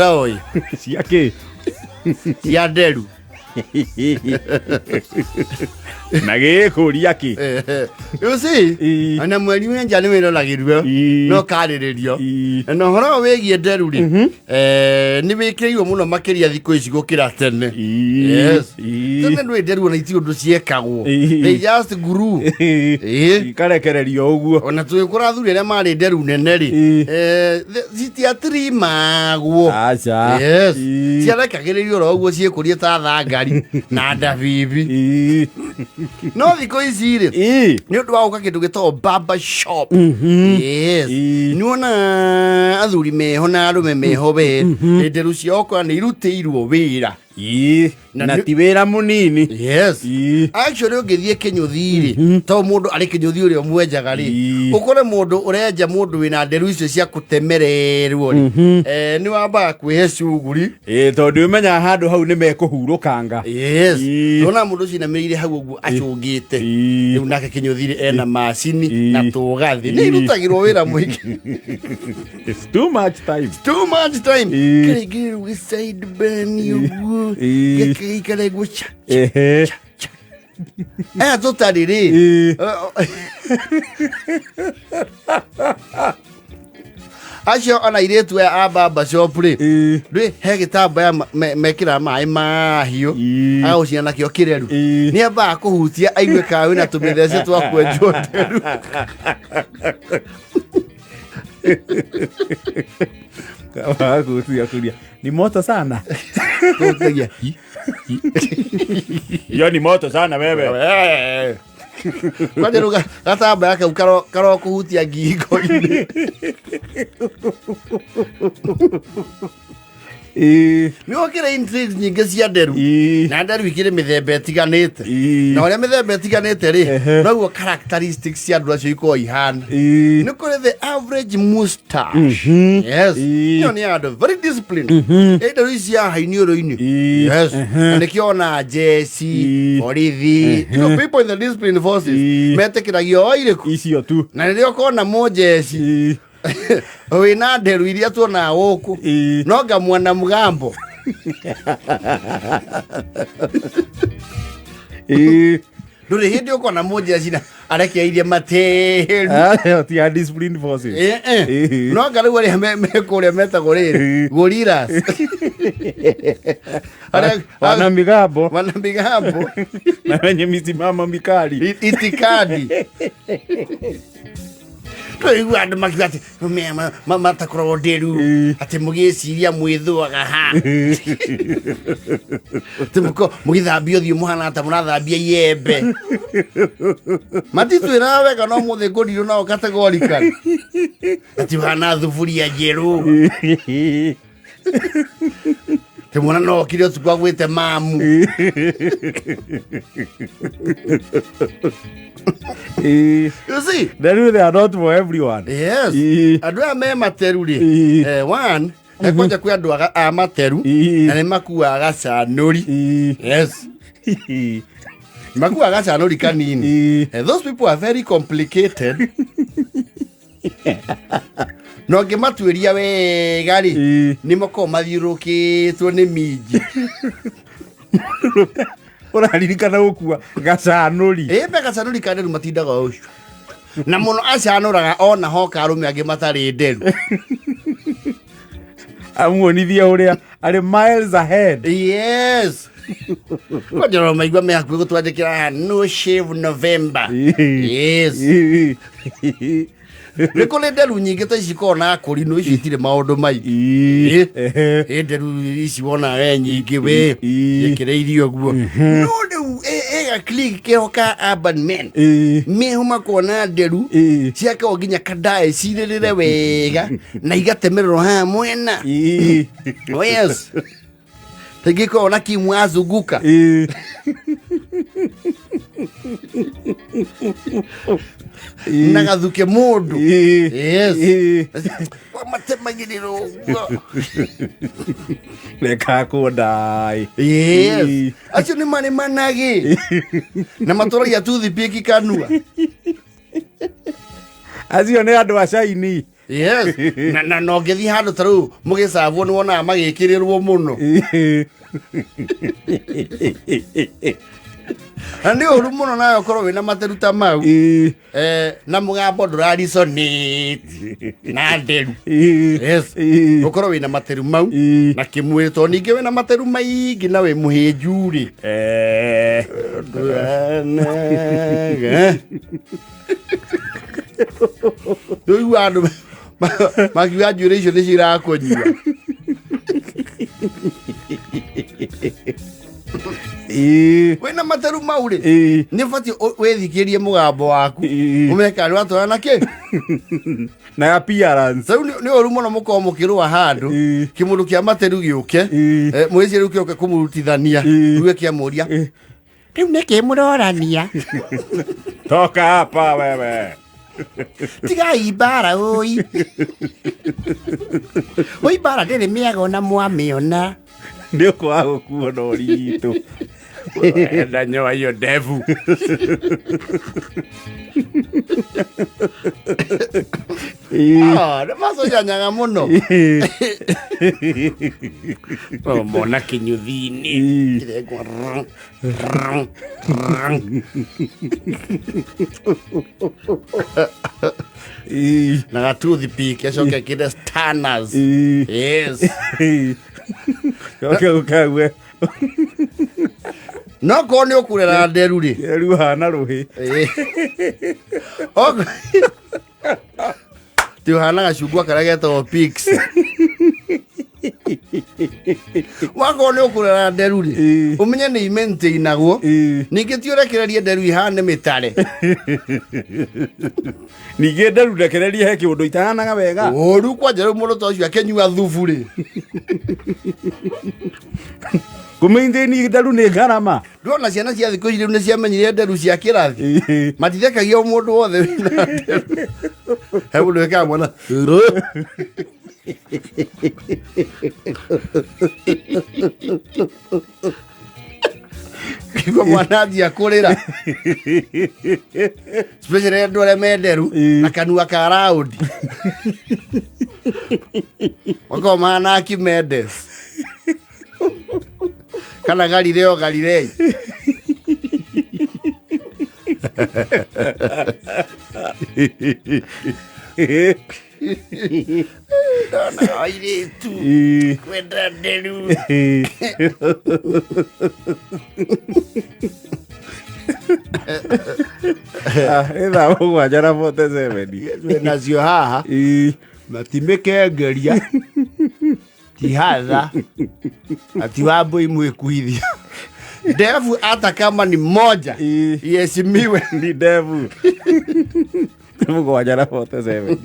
Ndoĩ Cia kĩ? Cia nderu. Na gĩkũria kĩ? You see? Ii. Ona mweri wĩ nja nĩ wĩroragĩrwo Ii. no karĩrĩrio. Ii. Na ũhoro ũyũ wĩgiĩ nderu rĩ, nĩ wĩkĩrĩirwo mũno makĩria thikũ ici gũkĩra tene. Ii. Yes. Ii. Tene ndwĩ nderu ona itirĩ ũndũ ciekagwo. Ii. They just grew. Ii. Ikarekererio ũguo. Ona tũgĩkũra athuri arĩa marĩ nderu nene rĩ, Ii. citiatirimagwo. Aca. Yes. Ii. Ciarekagĩrĩrio oro ũguo ciĩkũrie ta thangari na ndabibi. Ii. No thikũ ici rĩ, Ii. nĩ ũndũ wa gũka kĩndũ gĩtagwo barber shop. Yes. Ii. Nĩ wona athuri meho na arũme meho we, nderu ciao ũkora nĩ irutĩirwo wĩra. Ii. Na Na ti wĩra mũnini. Yes. Ii. Actually ũngĩthiĩ kĩnyũthi rĩ, to mũndũ arĩ kĩnyũthi ũrĩa ũmwenjaga rĩ, Ii. ũkore mũndũ ũrenja mũndũ wĩna nderu icio cia kũtemererwo rĩ, nĩ wambaga kwĩhe cuguri. Ĩ, tondũ ũmenyaga handũ hau nĩ mekũhurũkanga. Yes. Ii. Ndona mũndũ ũcio inamĩrĩire hau ũguo acũngĩte. Ii. Rĩu nake kĩnyũthi rĩ ena macini Ii. na tũgathĩ. Nĩ Ii. irutagĩrwo wĩra mũingĩ. It's too much time. Too much time. Ii. Kĩrĩngĩ rĩu gĩ side bend ũguo. Ii. Gĩkaikara ũguo cha. Ehe. Aya tũtarĩ rĩ. Ii. Acio ona airĩtu aya a barber shop rĩ, Ii. ndwĩ he gĩtambaya mekĩraga maĩ mahiũ, Ii. agagũcina nakĩo kĩreru. Ii. Nĩ ambaga kũhutia aigue kana wĩna tũmĩthece twa kwenjwo nderu. Wakutia kuria. Ni moto sana. Kũhutagia hi. Hiyo ni moto sana wewe. Kwanja rĩu gatambaya kau karokũhutia ngingo-inĩ. Ii. Nĩ ũkĩrĩ intrigues nyingĩ cia nderu. Ii. Na nderu ikĩrĩ mĩthemba ĩtiganĩte. Ii. Na ũrĩa mĩthemba ĩtiganĩte rĩ, Ehe. noguo characteristics cia andũ acio ikoragwo ihana. Ii. Nĩ kũrĩ the average mustache. Yes. Ii. Ĩyo nĩ andũ very disciplined. Ĩ nderu ici cia hainiũrũ-inĩ. Ii. Yes. Ehe. Na nĩkĩo ona jeci, Ii. borithi, you know, people in the discipline forces Ii. metĩkĩragio o irĩkũ. Icio tu. Na rĩrĩa ũkona mũjeci Ii. wĩna nderu iria tuonaga gũkũ, Ii. no nga mwana mgambo. Ii. Ndũrĩ hĩndĩ ũkona mũjeci na arekeirie matĩru. Ah, ti a discipline forces. Eh, eh. Ii. No anga rĩu arĩa me kũrĩa metagwo rĩrĩ Ii. gorillas. Arĩa- Wana migambo wana migambo na wenye misimamo mikali. Itikadi. Twaigua andũ makiuga atĩ matakoragwo ndĩru, Ii. atĩ mũgĩciria mwĩthũaga ha, atĩ mũgĩthambia ũthiũ mũhana ta mũrathambia iembe. Matitwĩraga wega no mũthĩ ngũrirũ nao categorical atĩ ũhana thuburia njerũ, atĩ mwana no okire ũtukũ agwĩte mamu. Ii. You see? Then they are not for everyone. Yes. Ii. Andũ aya me materu rĩ, Ii. one, kwanja kwĩ andũ a materu Ii. na nĩ makuaga gacanũri. Ii. Yes. Makuaga gacanũri kanini. Ii. Those people are very complicated. Na ũngĩmatuĩria wega rĩ, Ii. nĩ makoragwo mathiũrũrũkĩtwo nĩ minji. Ũraririkana gũkua gacanũri. Ĩ mbe gacanũri ka nderu matindaga ũcio. Na mũno acanũraga ona hoka arũme angĩ matarĩ nderu. Amuonithie ũrĩa arĩ miles ahead. Yes. Kwanja no maigua me hakuhĩ gũtwandĩkĩra haha no shave November. Yes. Ii. Nĩ kũrĩ nderu nyingĩ ta ici ikoragwo na akũrinũ, icio itirĩ maũndũ maingĩ. Ii. Ĩ. Ehe. Ĩ nderu ici wona we nyingĩ we Ii. ĩkĩrĩirie ũguo. No rĩu ĩga click keho ka urban men. Ii. Meho makona nderu Ii. ciakagwo nginya kadae cirĩrĩre wega na igatemererwo haha mwena. Ii. Oh, yes. Rĩngĩ ikoragwo na kimu azunguka. Ii. Na gathuke mũndũ. Ii. Yes. Ii. Matemagĩrĩra ũguo. Reka kũndai. Yes. Ii. Acio nĩ marĩ managĩ na matũragia toothpick kanua. Acio nĩ andũ a caini. Yes, na na ũngĩthiĩ handũ ta rĩu mũgĩcabwo nĩ wonaga magĩkĩrĩrwo mũno. Na nĩ ũru mũno nawe ũkorwo wĩna materu ta mau. Na mũgambo ndũrarisonate na nderu. Yes, ũkorwo wĩna materu mau na kĩmwĩrĩ, tondũ ningĩ wĩna materu maingĩ na wĩ mũhĩnju rĩ. Rĩu andũ makiuga njuĩrĩ icio nĩcio irakũnyua. Wĩna materu mau rĩ, nĩ ũbatiĩ wĩthikĩrie mũgambo waku, ũmenye kana nĩ watwara na kĩ Na appearance. Rĩu nĩ ũru mũno mũkorwo mũkĩrũa handũ, kĩmũndũ kĩa materu gĩũke, mwĩcie rĩu kĩoke kũmũrutithania, rĩu kĩamũria, rĩu nĩkĩ mũrorania? Toka hapa wewe. Tigai mbara, ũi ũi, mbara ndĩrĩ mĩago na mwamĩona. Nĩ ũkwaga gũkuo na ũritũ. Enda nyoa hiyo ndevu. Ah, nĩ macojanyaga mũno. Oh, mona kĩnyuthi-inĩ kĩrengwo rrrr, rrrr, rrrr. Na ga toothpick, acoke kĩre stanners. Yes. Coke ũkague. No korwo nĩ ũkũrera nderu rĩ, rĩu hana rũhĩ. Ti ũhana gacungwa karĩa getagwo pix. Wakorwo nĩ ũkũrera nderu rĩ, ũmenye nĩ imaintainagwo. Ningĩ ti ũrekererie nderu ihane mĩtare. Ningĩ nderu ndekererie he kĩũndũ itahanaga wega. Ũru kwanja rĩu mũndũ ta ũcio akĩnyua thubu rĩ. Kũmaintain nderu nĩ ngarama. Ndona ciana cia thikũ ici rĩu nĩ ciamenyire nderu cia kĩrathi, matithekagia o mũndũ wothe wĩna nderu. He mũndũ wĩkaga mwana. Kigua mwana anjia kũrĩra, especially andũ arĩa menderu na kanua ka raundi makoragwo mahana Archimedes kana Galileo Galilei. Ndona airĩtu kwenda nderu. Nĩ thaa 7:47. Twĩ nacio haha matimĩkengeria, ti hatha na ti wambui mwĩkuithia ndevu, hata kama ni moja, iheshimiwe. Ni ndevu 7:47.